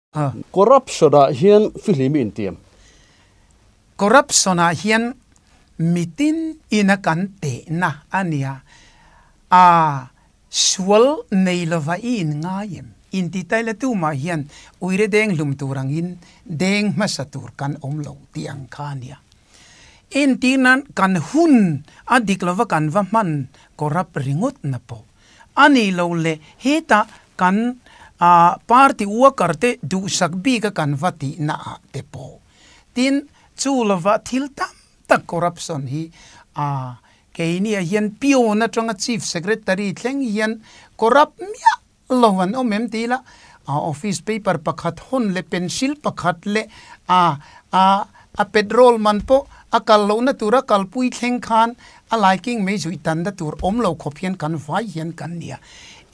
Corruption ah hian fihlim i intiam. Corruption ah hian mitin ina kan tehna a nia. A sual nei lova i in ngai em? Inti tai la tumah hian uire deng hlum tur angin deng hmasa tur kan awm lo tih ang kha a nia. Entir nan kan hun a dik lova kan va hman corrupt ringawt na pawh A nih loh le hetah kan party worker te duhsak bik a kan va tihna ah te pawh tin chu lova thil tam tak corruption hi a keini ah hian peon atanga chief secretary thleng hian corrupt miah lo an awm em ti ila a office paper pakhat hawn leh pencil pakhat leh a a a petrol man pawh a kal lohna tur a kalpui thleng khan A laiking mei zuih tanna tur awm lo khawp hian kan vai hian kan nia.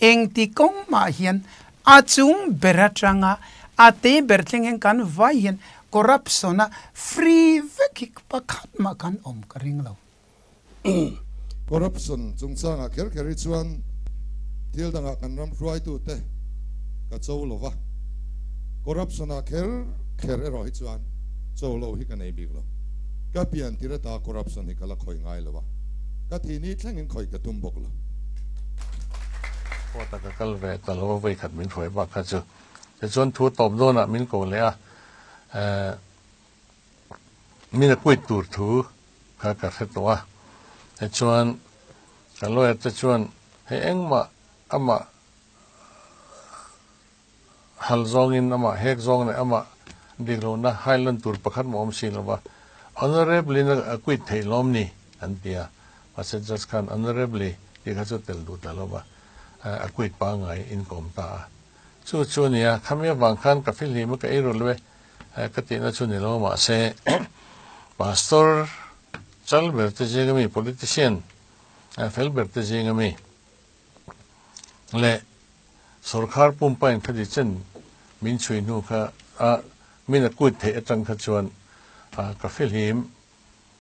Engti kawng mah hian a chung ber atanga a te ber thleng hian kan vai hian corruption a free vek hi pakhat mah kan awm ka ring lo. Corruption chungchangah kher kher hi chuan thil dangah kan ram hruaitute ka cho lo va, corruption ah kher kher erawh hi chuan cho lo hi ka nei bik lo. Ka pian tir ata corruption hi ka la khawih ngai lo a, ka thi ni thlengin khawih ka tum bawk lo. Court-a ka kal ve ta lo a, vawikhat min hruai bak kha chu. Tichuan thu tawp dawnah min ko leh a, min a quit tur thu kha ka hre tawh a. Tichuan ka lawyer te chuan hei engmah amah Hal zawngin amah hek zawng leh amah dik lohna highland tur pakhat mah awm si lova, Honourably na a quit theih lawm ni? an ti a. Mahse Judge khan Honourably tih kha chu tel duh ta lova, a quit pangngai in ka awm ta a. Chu chu a nia, khami avang khan ka fihlim a ka ei ru lo e ka tihna chu ni lo mahse Pastor chal ber te zinga mi, politician fel ber te zinga mi leh Sorkar pumpain kha di chen min chhui hnu kha a min a kuit theih atang kha chuan ka fihlim.